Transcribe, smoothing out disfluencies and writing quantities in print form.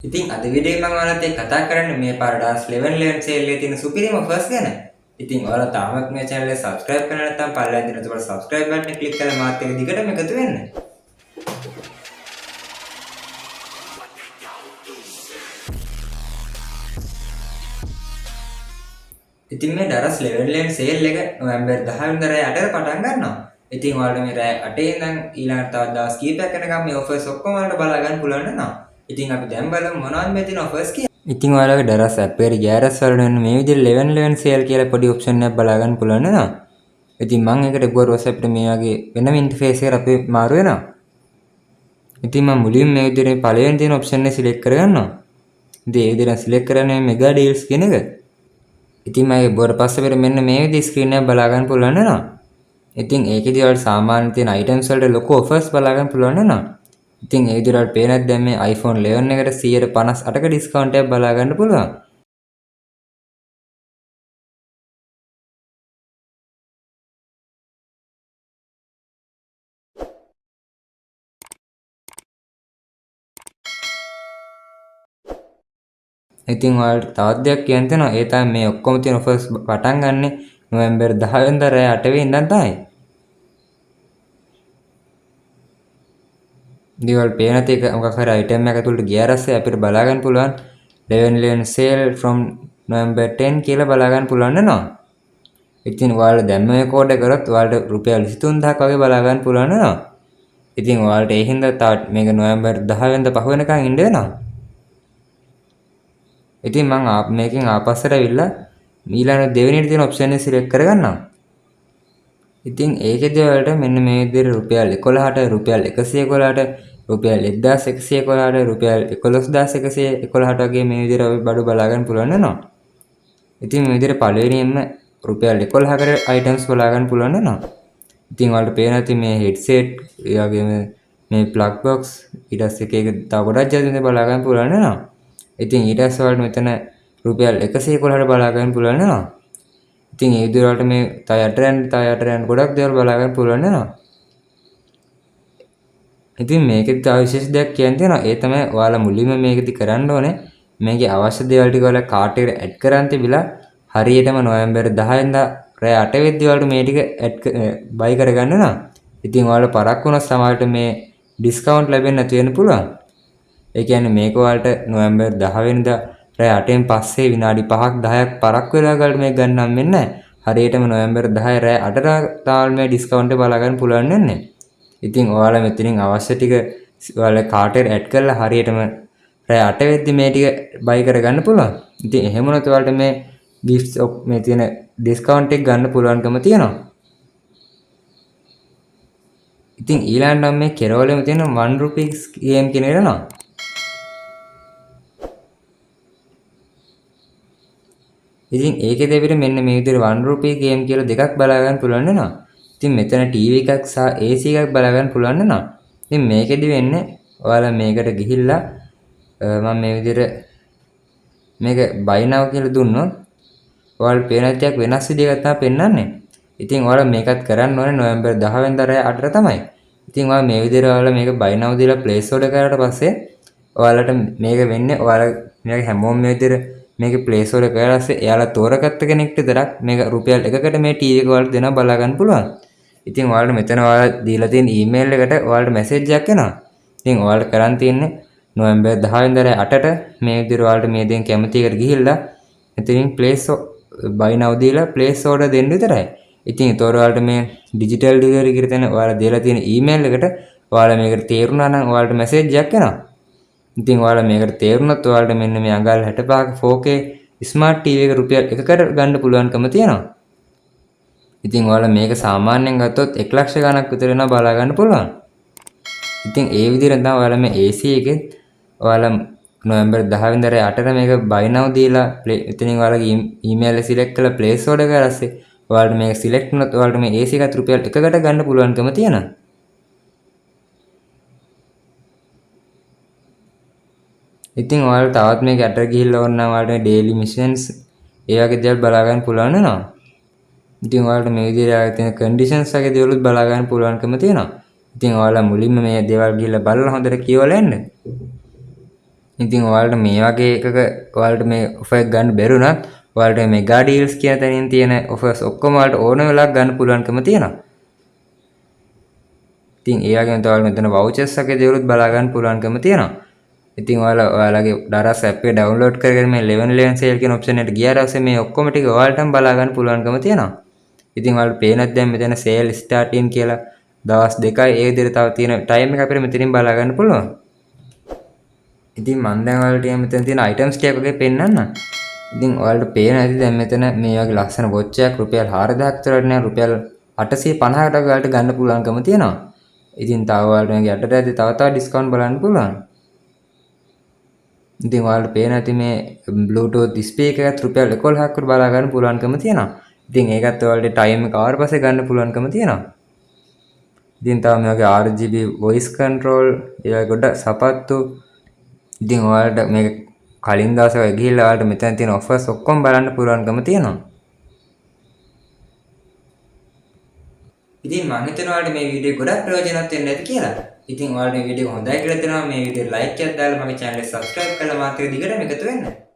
ඉතින් අද වීඩියෝ එකෙන් මම ඔයාලත් එක්ක කතා කරන්නේ මේ පාර ඩාස් 11 11 සේල් එකේ තියෙන සුපිරිම ඔෆර්ස් ගැන. ඉතින් ඔයාලා තාමත් මේ චැනල් එක සබ්ස්ක්‍රයිබ් කරලා නැත්නම් පල්ලෙහාන් තියෙන තුබල සබ්ස්ක්‍රයිබ් බටන් එක ක්ලික් කරලා මාත් එක්ක දිගටම එකතු වෙන්න. ඉතින් මේ ඩරස් 11 11 සේල් එක නොවැම්බර් 10 වෙනිදා රෑ 8ට පටන් ගන්නවා. ඉතින් ඔයාලට මේ රෑ 8 ඉඳන් ඊළඟට තවත් දවස් කීපයක් යනකම් මේ ඔෆර්ස් ඔක්කොම ඔයාලට බලා ගන්න පුළුවන් වෙනවා. ඉතින් අපි දැන් බලමු මොනවද මේ තියෙන ඔෆර්ස් කියලා. ඉතින් ඔයාලගේ ඩරස් ඇප් එකට ගියාට වලට වෙන මේ විදිහට 11 11 සේල් කියලා පොඩි ඔප්ෂන් එකක් බලා ගන්න පුළුවන් වෙනවා. ඉතින් මං ඒකට ගියාට පස්සේ අපිට මේ වගේ වෙනම ඉන්ටර්ෆේස් එකකට අපි මාරු වෙනවා. ඉතින් මං මුලින්ම මේ විදිහට පළවෙනි තියෙන ඔප්ෂන් එක සිලෙක්ට් කරගන්නවා. ඉතින් ඒ විදිහට සිලෙක්ට් කරන්නේ මෙගා ඩීල්ස් කියන එක. ඉතින් මම ඒක ගියාට පස්සේ අපිට මෙන්න මේ විදිහේ ස්ක්‍රීන් එකක් බලා ගන්න පුළුවන් වෙනවා. ඉතින් ඒකෙදි ඔයාලට සාමාන්‍ය තියෙන අයිටම්ස් වලට ලොකු ඔෆර්ස් බලා ගන්න පුළුවන් වෙනවා. ඉතින් ඒ විදිහට ඔයාලට පේනත් දැන් මේ iPhone 11 එකට 158ක ඩිස්කවුන්ට් එකක් බලා ගන්න පුළුවන්. ඉතින් ඔයාලට තවත් දෙයක් කියන්න තියෙනවා. ඒ තමයි මේ ඔක්කොම තියෙන ඔෆර්ස් පටන් ගන්නෙ නොවැම්බර් 10 වෙනිදා රෑ 8 වෙනිදා තමයි. ඉතින් ඔයාලට පේන තේ මොකක් හරි අයිටම් එකක් ඇතුළට ගියාට පස්සේ අපිට බලා ගන්න පුළුවන් 11 11 sale from November 10 කියලා බලා ගන්න පුළුවන් වෙනවා. ඉතින් ඔයාලා දැන් මේ කෝඩ් එක කරොත් ඔයාලට රුපියල් 23000ක් වගේ බලා ගන්න පුළුවන් වෙනවා. ඉතින් ඔයාලට ඒ හින්දා තවත් මේක නොවැම්බර් 10 වෙනිදා පහ වෙනකන් ඉන්න වෙනවා. ඉතින් මං මේකෙන් ආපස්සට ඇවිල්ලා ඊළඟ දෙවෙනියට තියෙන ඔප්ෂන් එක සිලෙක්ට් කරගන්නවා. ඉතින් ඒකෙදි ඔයාලට මෙන්න මේ විදිහට රුපියල් 11ට, රුපියල් 111ට, රුපියල් 1111ට, රුපියල් 11111ට වගේ මේ විදිහට අපි බඩු බලා ගන්න පුළුවන් වෙනවා. ඉතින් මේ විදිහට පළවෙනියෙන්ම රුපියල් 11කට අයිටම්ස් බලා ගන්න පුළුවන් වෙනවා. ඉතින් ඔයාලට පේනවා ඉතින් මේ හෙඩ්සෙට්, ඒ වගේම මේ ප්ලග් බොක්ස්, ඊට පස්සේ එක එක තව ගොඩක් ජාති මෙතන බලා ගන්න පුළුවන් වෙනවා. ඉතින් ඊට පස්සේ ඔයාලට මෙතන රුපියල් 111ට බලා ගන්න පුළුවන් වෙනවා. ඉතින් ඒ විදිහට ඔයාලට මේ තව යට යන්න, තව යට යන්න ගොඩක් දේවල් බලා ගන්න පුළුවන් වෙනවා. ඉතින් මේකෙදි තව විශේෂ දෙයක් කියන්න තියෙනවා. ඒ තමයි ඔයාලා මුලින්ම මේකෙදි කරන්න ඕනේ මේකේ අවශ්‍ය දේවල් ටික ඔයාලා කාට් එකට ඇඩ් කරන් තිබිලා හරියටම නොවැම්බර් 10 වෙනිදා රෑ 8 වෙද්දි ඔයාලට මේ ටික ඇඩ් බයි කරගන්න වෙනවා. ඉතින් ඔයාලා පරක් වුණොත් සමහරවිට මේ ඩිස්කවුන්ට් ලැබෙන්නේ නැති වෙන්න පුළුවන්. ඒ කියන්නේ මේක ඔයාලට නොවැම්බර් 10 වෙනිදා රෑ 8න් පස්සේ විනාඩි 5ක් 10ක් පරක් වෙලා ගාලට මේක ගන්න නම් වෙන්නේ නැහැ. හරියටම නොවැම්බර් 10 රෑ 8ට තාම මේ ඩිස්කවුන්ට් එක බලා ගන්න පුළුවන් වෙන්නේ. ඉතින් ඔයාලා මෙතනින් අවශ්‍ය ටික ඔයාලා කාට් එකට ඇඩ් කරලා හරියටම රෑ 8 වෙද්දි මේ ටික බයි කරගන්න පුළුවන්. ඉතින් එහෙම වුණොත් ඔයාලට මේ ගිෆ්ට්ස් මේ තියෙන ඩිස්කවුන්ට් එක ගන්න පුළුවන්කම තියෙනවා. ඉතින් ඊළඟට නම් මේ කෙරවලෙම තියෙන 1 rupees game කියන එක එනවා. ඉතින් ඒකෙදි අපිට මෙන්න මේ විදිහට 1 rupee game කියලා දෙකක් බලා ගන්න පුළුවන් වෙනවා. ඉතින් මෙතන TV එකක් සහ AC එකක් බලා ගන්න පුළුවන් වෙනවා. ඉතින් මේකෙදි වෙන්නේ ඔයාලා මේකට ගිහිල්ලා මම මේ විදිහට මේක buy now කියලා දුන්නොත් ඔයාලට පේන දෙයක් වෙනස් විදිහකට තමයි පෙන්වන්නේ. ඉතින් ඔයාලා මේකත් කරන්න ඕනේ නොවැම්බර් 10 වෙනිදා රෑ 8ට තමයි. ඉතින් ඔයාලා මේ විදිහට ඔයාලා මේක buy now දීලා place order කරාට පස්සේ ඔයාලට මේක වෙන්නේ ඔයාලා මේක හැමෝම මේ විදිහට මේක ප්ලේස් ඕඩර් කරලා පස්සේ එයාලා තෝරගත්ත කෙනෙක්ට විතරක් මේක රුපියල් 1කට මේ ටීවී එක ඔයාලට දෙනවා බලා ගන්න පුළුවන්. ඉතින් ඔයාලට මෙතන ඔයාලා දීලා තියෙන ඊමේල් එකට ඔයාලට මැසේජ් එකක් එනවා. ඉතින් ඔයාලට කරන් තියෙන්නේ නොවැම්බර් 10 වෙනිදා රෑ 8ට මේ විදිහට ඔයාලට මේ දෙන් කැමති එකට ගිහිල්ලා මෙතනින් ප්ලේස් බයි නව් දීලා ප්ලේස් ඕඩර් දෙන්න විතරයි. ඉතින් ඒතකොට ඔයාලට මේ ඩිජිටල් ඩෙලිවරි කියලා තැන ඔයාලා දීලා තියෙන ඊමේල් එකට ඔයාලා මේකට තේරුණා නම් ඔයාලට මැසේජ් එකක් එනවා. ඉතින් ඔයාලා මේකට තේරුණොත් ඔයාලට මෙන්න මේ අඟල් 65ක 4K smart TV එක රුපියල් 1කට ගන්න පුළුවන්කම තියෙනවා. ඉතින් ඔයාලා මේක සාමාන්‍යයෙන් ගත්තොත් 1 ලක්ෂ ගණක් විතර වෙනවා බලා ගන්න පුළුවන්. ඉතින් ඒ විදිහට තමයි ඔයාලා මේ AC එකෙත් ඔයාලා නොවැම්බර් 10 වෙනිදා රෑ 8ට මේක buy now දීලා එතනින් ඔයාලගේ ඊමේල් එක සිලෙක්ට් කරලා ප්ලේස් ඕඩර් කරලා පස්සේ ඔයාලට මේක සිලෙක්ට් වුණොත් ඔයාලට මේ AC එකත් රුපියල් 1කට ගන්න පුළුවන්කම තියෙනවා. ඉතින් ඔයාලා තවත් මේක යට ගිහිල්ලා ඕන නම් ඔයාලට මේ ඩේලි මිෂන්ස් ඒ වගේ දේවල් බලා ගන්න පුළුවන් වෙනවා. ඉතින් ඔයාලට මේ විදිහට ආයෙ තියෙන කන්ඩිෂන්ස් වගේ දේවලුත් බලා ගන්න පුළුවන්කම තියෙනවා. ඉතින් ඔයාලා මුලින්ම මේ දේවල් ගිහිල්ලා බලලා හොඳට කියවලා එන්න. ඉතින් ඔයාලට මේ වගේ එකක ඔයාලට මේ ඔෆර් එක ගන්න බැරි වුණත් ඔයාලට මෙගා ඩීල්ස් කියන තැනින් තියෙන ඔෆර්ස් ඔක්කොම ඔයාලට ඕන වෙලාවක ගන්න පුළුවන්කම තියෙනවා. ඉතින් ඒ වගේම තව ඔයාලට මෙතන වවුචර්ස් වගේ දේවලුත් බලා ගන්න පුළුවන්කම තියෙනවා. ඉතින් ඔයාලා ඔයාලගේ දරස් ඇප් එක ඩවුන්ලෝඩ් කරගෙන මේ 11/11 සේල් කියන ඔප්ෂන් එකට ගියාට පස්සේ මේ ඔක්කොම ටික ඔයාලටම බලා ගන්න පුළුවන්කම තියෙනවා. ඉතින් ඔයාලට පේනත් දැන් මෙතන සේල් ස්ටාර්ට් ඉන් කියලා දවස් දෙකයි ඒ විදිහට තව තියෙන ටයිම් එක අපිට මෙතනින් බලා ගන්න පුළුවන්. ඉතින් මම දැන් ඔයාලට මෙතන තියෙන අයිටම්ස් ටිකක් වගේ පෙන්නන්න. ඉතින් ඔයාලට පේන ඇති දැන් මෙතන මේ වගේ ලස්සන වොච් එකක් රුපියල් 4000ක් විතර වටිනා රුපියල් 850කට වගේ ඔයාලට ගන්න පුළුවන්කම තියෙනවා. ඉතින් තව ඔයාලට මේක යටට ඇති තව තව ඩිස්කවුන්ට් බලන්න පුළුවන්. ඉතින් ඔයාලට පේන ඇති මේ Bluetooth speaker එකත් රුපියල් 11ක් විතර බලා ගන්න පුළුවන්කම තියෙනවා. ඉතින් ඒකත් ඔයාලට ටයිම් එක ආවට පස්සේ ගන්න පුළුවන්කම තියෙනවා. ඉතින් තව මේ වගේ RGB voice control ඒ වගේ ගොඩ සපත්තු. ඉතින් ඔයාලට මේක කලින් දවසේ ඔය ගිහිල්ලා ඔයාලට මෙතන තියෙන ඔෆර්ස් ඔක්කොම බලන්න පුළුවන්කම තියෙනවා. ඉතින් මං හිතනවා ඔයාලට මේ වීඩියෝ ගොඩක් ප්‍රයෝජනවත් වෙන්න ඇති කියලා. ඉතින් ඔයාලට මේ වීඩියෝ හොඳයි කියලා හිතනවා මේ වීඩියෝ ලයික් එකක් දාලා මගේ channel එක subscribe කරලා මාත් එක්ක දිගටම එකතු වෙන්න.